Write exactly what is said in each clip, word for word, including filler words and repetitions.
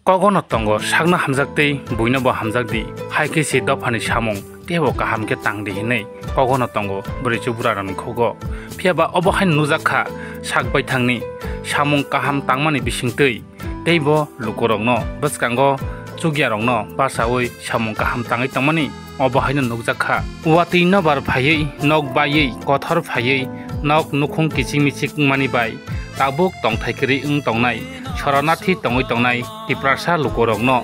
Kogono tongo sakno hamjak tei buino bo hamjak di, hai khe se dophani samung teibo kaham khe tang di hinwi kogono tongo bwrwi chubura rokni khugo. Phiya ba obo haino nujak kha sak baithangni samung kaham tangmani bisingtwi teibo lukurokno bwskango chukyarokno bachaui samung kaham tangwi tongmani obo haino nukjak kha. Watwi nobar phaiwi, nok baiwi, kothor phaiwi, nok nukhung kiching miching wngmani bai tabuk tongthai kwrwi wng tongnai, Shoronathi tongwi tongnai Tiprasa lukurokno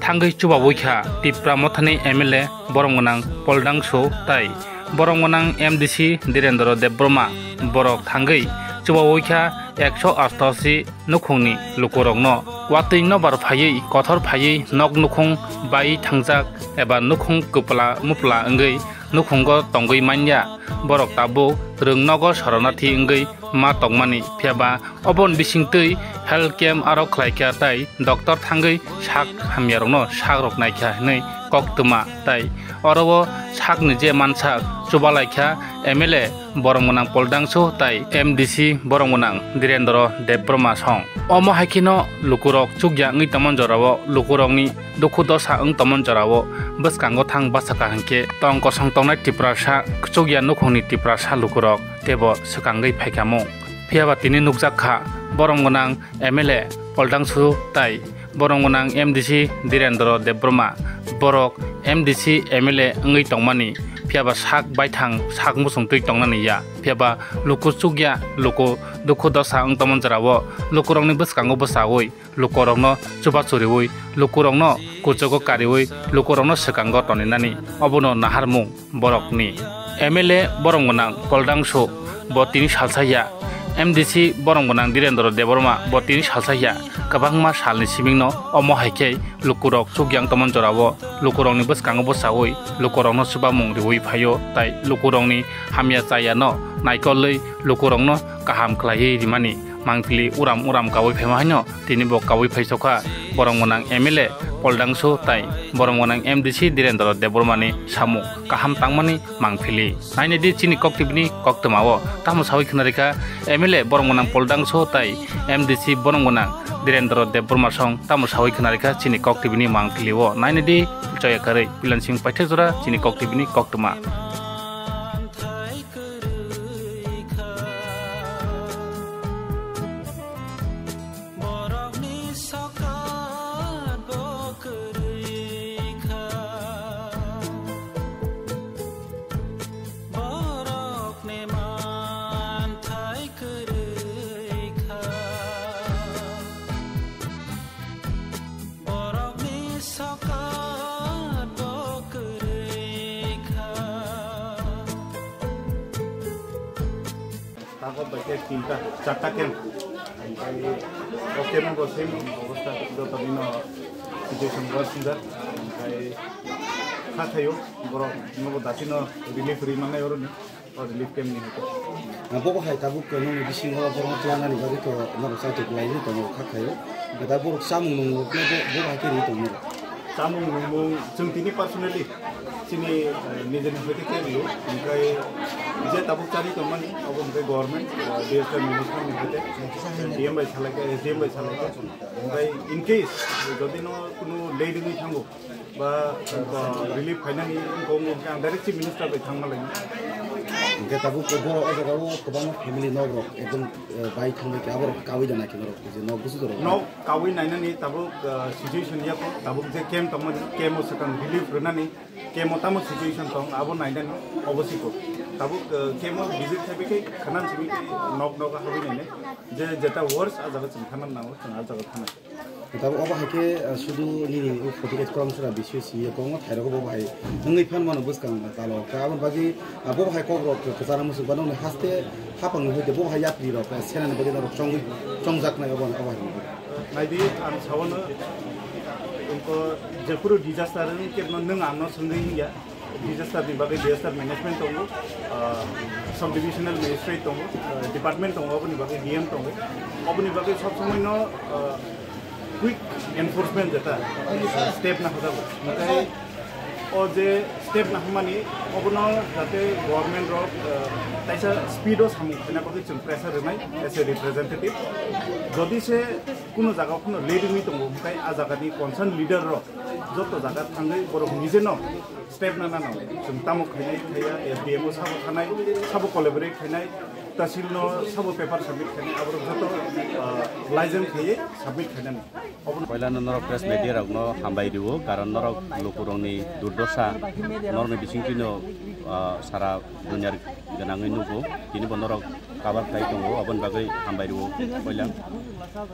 thangwi chubaui kha Tipra Mothani M L A borom gwnang Poldangso tai borom gwnang M D C Direndra Debbarma. Borok thangwi chubaui kha ekso astaosi nukhungni lukurokno. Watwi nobar phaiwi, kothor phaiwi nok nukhung bai thangjak eba nukhung kwpla mupla wngwi nukhungo tongwi manya. Borok tabuk rwng nogo Shoronathi wngwi ma tongmani, phiya ba oboni bisingtwi health camp aro khlaikha tai doctor thangwi sak hamyarokno sak rok naikha hinwi koktwma tai oro o sakni je mansak chubalaikha M L A borom gwnang Poldangso tai M D C borom gwnang Direndra Debbarma song. Omo hai kheno lukurok chukya wngwi tongmani jorao lukurokni dukhu dosa wng tongmani jorao bwskango thang bachakha hinkhe tong kosong tongnai Tiprasa chukya nukhungni Tiprasa lukurok teibo swkangwi phaikha mung. Phiya ba tini nukjak kha borom gwnang M L A Poldangso tai borom gwnang M D C Direndra Debbarma. Borok M D C M L A wngwi tongmani, phiya ba sak baithang sak muchung twi tongnani ya, phiya ba luku chukya luku dukhu dosa wng tongmani jorao lukurokni bwskango bwchaui lukurokno chuba churiui, lukurokno kuchugo kariui, lukurokno swkango toninani obono naharmung borokni. M L A borom gwnang Poldangso bo tini salsa ya, M D C borom gwnang Direndra Debbarma bo tini salsa ya, kwbangma salni simingno omo hai khe lukurok chukya wng tongmani jorao lukurokni bwskango bwchaui lukurokno chubamung riui phaio tai lukurokni hamya chayano naikolwi lukurokno kaham khlaiwi rimani mangpili uram uram kaui phaima haino tini bo kaui phaisokha borom gwnang M L A Poldangso tai borom gwnang M D C Direndra Debbarmani samung kaham tangmani mangpili. Nainai di chini kok tibini koktwmao tamo saui khna rikha M L A borom gwnang Poldangso tai M D C borom gwnang Direndra Debbarma song tamo saui khna rikha chini kok tibini mangpilio. Nainai di choya karwi pilansing paithak jora chini kok tibini koktwma. Borokni sokat bo kwrwi kha, borokni manthai kwrwi kha. Borokni sokat bo kwrwi kha. Tago bai khe tinta, charta camp. Omo camp bo same obostha, joto dino situation worse wngkha. Omo kha khaio, borok nobo dati no relief rwi mannai oroni. O relief camp ni hwnkhe. Ah, bo bo hai tabuk nokni bisingo borokno tlangnani bagwi to norok chaitokbwlai wngwi tongo kha khaio. Da borok chamung nungmung bo, bo hai khe rwi tongo. Chamung nungmung chwng tini personally chini, eh, nijeni hwnkhe khe rio. Hwnkhe je tabuk charwi tongmani abo hwnkhe government, eh, D S W minister ni hwnkhe D M bai salaikha, S D M bai salaikha. Hwnkhe in case jodi no kunu late wngwi thango, ba, ba, relief phainani wngkha, wngkha hwnkhe ang direct chief minister bai thangma lainai. Hwnkhe tabuk bo o jaga o kwbangma family nok rok ekdom, eh, bai thangbai khe aborok kaui da naikhe norok je nok busu jorok. Nok kaui nainani tabuk, eh, situation ya kho, tabuk je camp tongmani, camp o swkang relief rwnani, camp o tamo situation tong abo nainani obo siko. Tabuk, eh, camp o visit khaibai khe khwnam simi khe nok nok habwi nainai. Je jeta worse a jaga chwng thanam nango, chwng a jaga thanai. Tabuk obo hai khe, ah, sudu nini o forty eight Kromsora B C S ni kwbangma thairogo bo bahai wngwi phan mano bwskang talo. Khe aboni bagwi, ah, bo bahai kokrok kwcharo muchung ba nokni haste haphangni hoite bo bahai yapri rok, ah, senani bagwi norok chongwi chongjaknai obo, obo hai. Naidi ang sawano ingko jephuru disaster wng khe nwng ano swngwi wngya. Disaster ni bagwi disaster management tongo, ah, subdivisional magistrate tongo, ah, department tongo, oboni bagwi D M tongo. Oboni bagwi sob somoi no, ah, quick enforcement jeta, ah, step na hojago. Hwnkhe o je step na hwnmani obono jate government rok, ah, taisa speed o samung khaina bagwi chwng pressure rwnai as a representative. Jodi se Kuno jaga kuno late wngwi tongo, hwnkhe a jagani concern leader rok joto jaga thangwi borok nijeno step nana nango. Chwng tamo khainai khaiya, S D M o sabo thanai, sabo collaborate khainai, tahsil no sabo paper submit khainai, aborok joto, ah, liaison khaiwi submit khainani. Poilano norok press media rokno hambai rio, karon norok lukurokni durdosa, norokni bisingtwino, ah, sara dunyar gwnangwi nugo, tinibo norok cover khlai tongo, aboni bagwi hambai rio poila.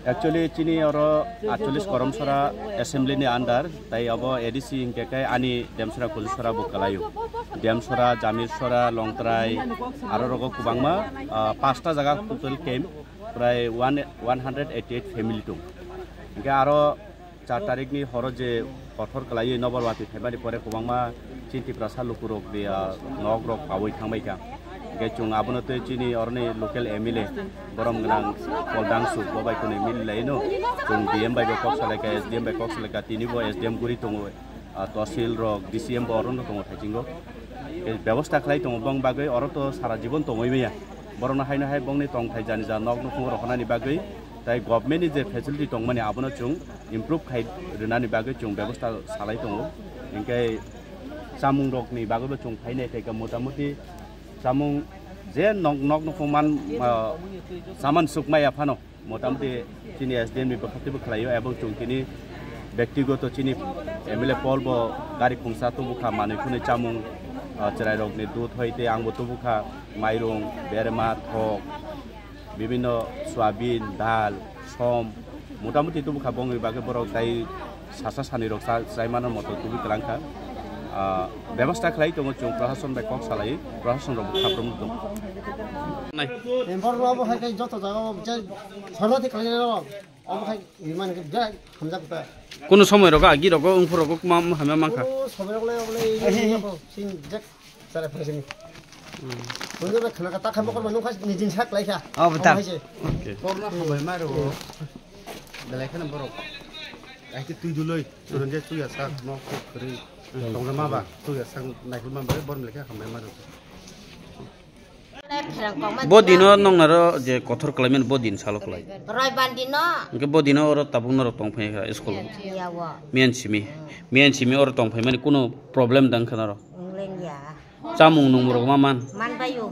Actually, chini oro atchollish Koromsora assembly ni under, tai abo A D C hinkhe khe ani Demsora Kulusora bo kwlaio. Demsora, Jamirsora, Longtrai, aro rogo kwbangma, ah, pasta jaga total camp, prai one, one hundred eighty eight family tong. Hinkhe aro char tarikni horo je kothor kwlaiwi nobar watwi phaimani pore kwbangma chini Tiprasa lukurokni, ah, nokrok paui thangbaikha. Hinkhe chwng abono tei chini oroni local M L A borom gwnang Paul Dangsuk bo bai kwnwi mililaino. Chwng D M bai bo kok salaikha, S D M bai kok salaikha, tinibo S D M guri tongo, ah, tosil rok, D C M bo orono tongo thaisingo. Tei bebosta khlai tongo bong bagwi oro to sara jibon tongwi maya. Borokno haino hai bongni tongthai jani ja nok nukhungo rohornani bagwi tei government ni je facility tongmani abono chwng improve khai rwnani bagwi chwng bebosta salai tongo. Hinkhe chamung rokni bagwibo chwng phainai tei motamoti chamung je nok, nok nukhung man, ah, saman sukmaya phano. Motamoti chini S D M ni bwkhaktwi bo khlaio, ebong chwng tini bektigoto chini M L A Paul bo gari khungsa tubukha, manwi khwnwi chamung, ah, chwrairokni dudh hoite angbo tubukha, mairung, berma, thok, bibinno soyabin, dal, som, motamoti tubukha, bongni bagwi borok tai sasa sanirok sa-, chai mano moto tubui kwlangkha. Ah, bebosta khlai tongo chwng, prosason bai kok salai, prosason rok khaprom tongo. Nai. Empor rok bo hai kai joto jaga o je sorna thik khlai rok, obo hai rimani je hamjak ta. Kuno somoi rok agi rok ungphur rok ma, ma, hamya mankha. O somoi rok le, le, le, le, sin jek sara phasini. Bunjo be khana ka ta kha bokol manu khas ni jin sak lai kha. Oh, betul. Obo hai se. Okay. Korna khambai ma rok. Belai khana borok. Ai ki tui duloi. Suron je tui asak nok khuk khri. Tongna ma ba tui asak naikul ma ba bor mele kha khambai ma rok. Bo dino nong naro je kothor khlaimen bo din salo khlai. Roibar dino. Hwnkhe bo dino oro tabuk norok tong phai kha school. Yawo. Miyan simi. Miyan simi oro tong phai mani kuno problem dang kha norok. Wnglen ya. Chamung nungmung rok ma man. Man bayo.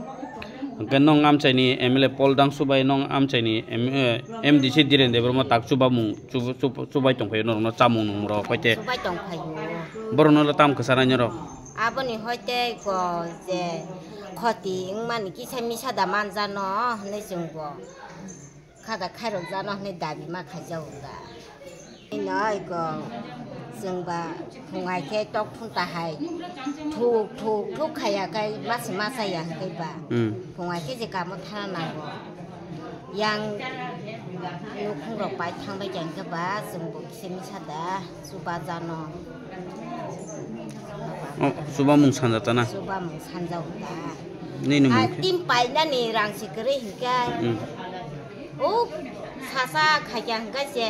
Hwnkhe nong amchaini M L A Paul Dangsu bai nong amchaini M-, eh, M D C Dhiren Debbarma tak chubamung, chubu-, chubu-, chubai tongphaio norokno chamung nungmung rok hoite. Chubai tongphaio. Borokno le tam kwchar nai norok. Aboni hoite ko je khoti wngmani kisa misa da manjano hinui chwngbo. Kha da khairok jano hinui dabi ma khaijago da. Ino iko chwng ba phungai khe tok phunta hai thuk thuk thuk khaiya khai masa masa ya hwnkhe ba. Hmm. Phungai khe je kamo thana nango. Yang nukhung rok pai thang bai khe hwnkhe ba chwng bo kisa misa da chuba jano. Oh, chuba mung sanja ta na? Chuba mung sanja ta. Nini mung khe? Tim pai nani rang se kwrwi hwnkhe. Hmm. O sasa khaikya hwnkhe se,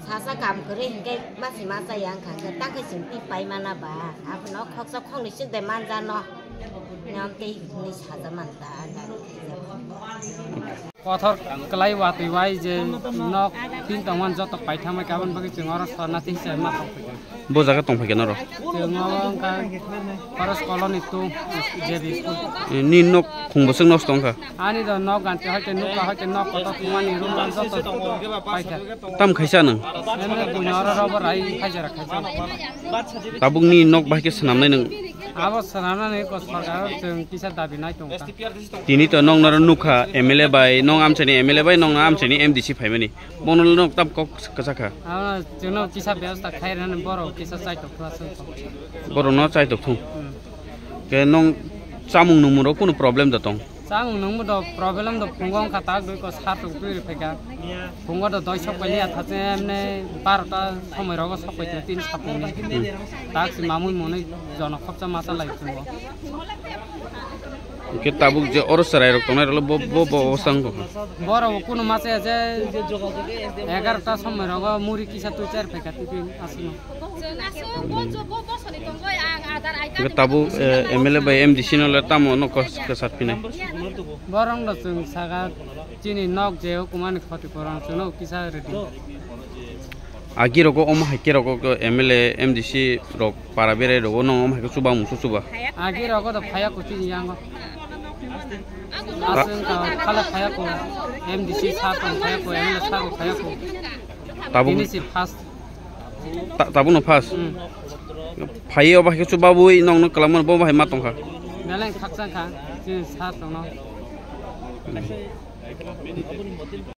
sasa kam kwrwi hwnkhe masi masa yang kha hwnkhe, ta khe chwng twi pai mana ba, abono khoksa khoknwi swk de manjano, nam tei hwnwi saja man ta. Kothor kwlai watwi wai je nok tin tongmani joto paithakma khe, aboni bagwi chwng oro sorna tei se ma tongphai kha. Bo jaga tongphai khe norok? Chwng oro wngkha Forest Colony two J B school. Ni nok khung bwswk nosto wngkha? Ani do nok ganti hoite nukha hoite nok kotor thumani room joto paikha. Tam khaisa nwng? Emne buino oro robo rai khaijara khaisa. Tabuk ni nok bahai khe swnamnai nwng? Abo swnamnani ko sorkar chwng kisa dabi nai tongkha. Tini to nong naro nukha M L A bai, nong amchaini M L A bai, nong amchaini M D C phaimani. Bono le nok tam kok kwchakha. Abo chwngno kisa bebosta khairani borok kisa chaitok khlasa. Borokno chaitok thung. Hmm. Ke nong chamung nungmung rok kunu problem da tong? Chamung nungmung do problem do phungo wngkha tak dui ko satok dui rw phaikha. Phungo do doi sok pailiya thache emne barota somoi rogo sok paikha tin sapungni. Hmm. Tak si mamui mwnwi jono khopsa masa lai phungo. Hwnkhe tabuk je oro chwrairok tongnai rokle bo, bo, bo obostha wng tongkha. Borok kunu masa je egarota somoi rogo muri kisa twi char phaikha twi aswkno. Hwnkhe tabuk, eh, M L A bai M D C no le tamo no kos kwchar phinai. Borok no chwng saka chini nok je hukumani khoti koron chwngno kisa rwdi. Agi rogo omo hai khe rogo M L A, M D C rok para berai rogo nong omo hai khe chuba musu chuba. Agi rogo do phaya kuchini yango. Aswng ka phala phaya ko, M D C sir tong phaya ko, M L A sir ko phaya ko. Tabuk Ini si first. Ta-, tabuk no first. Hmm. Phai obo hai khe chuba bui nong no kwlangma bo hai ma tongkha. Beleng khakchang kha, chini sir tong no.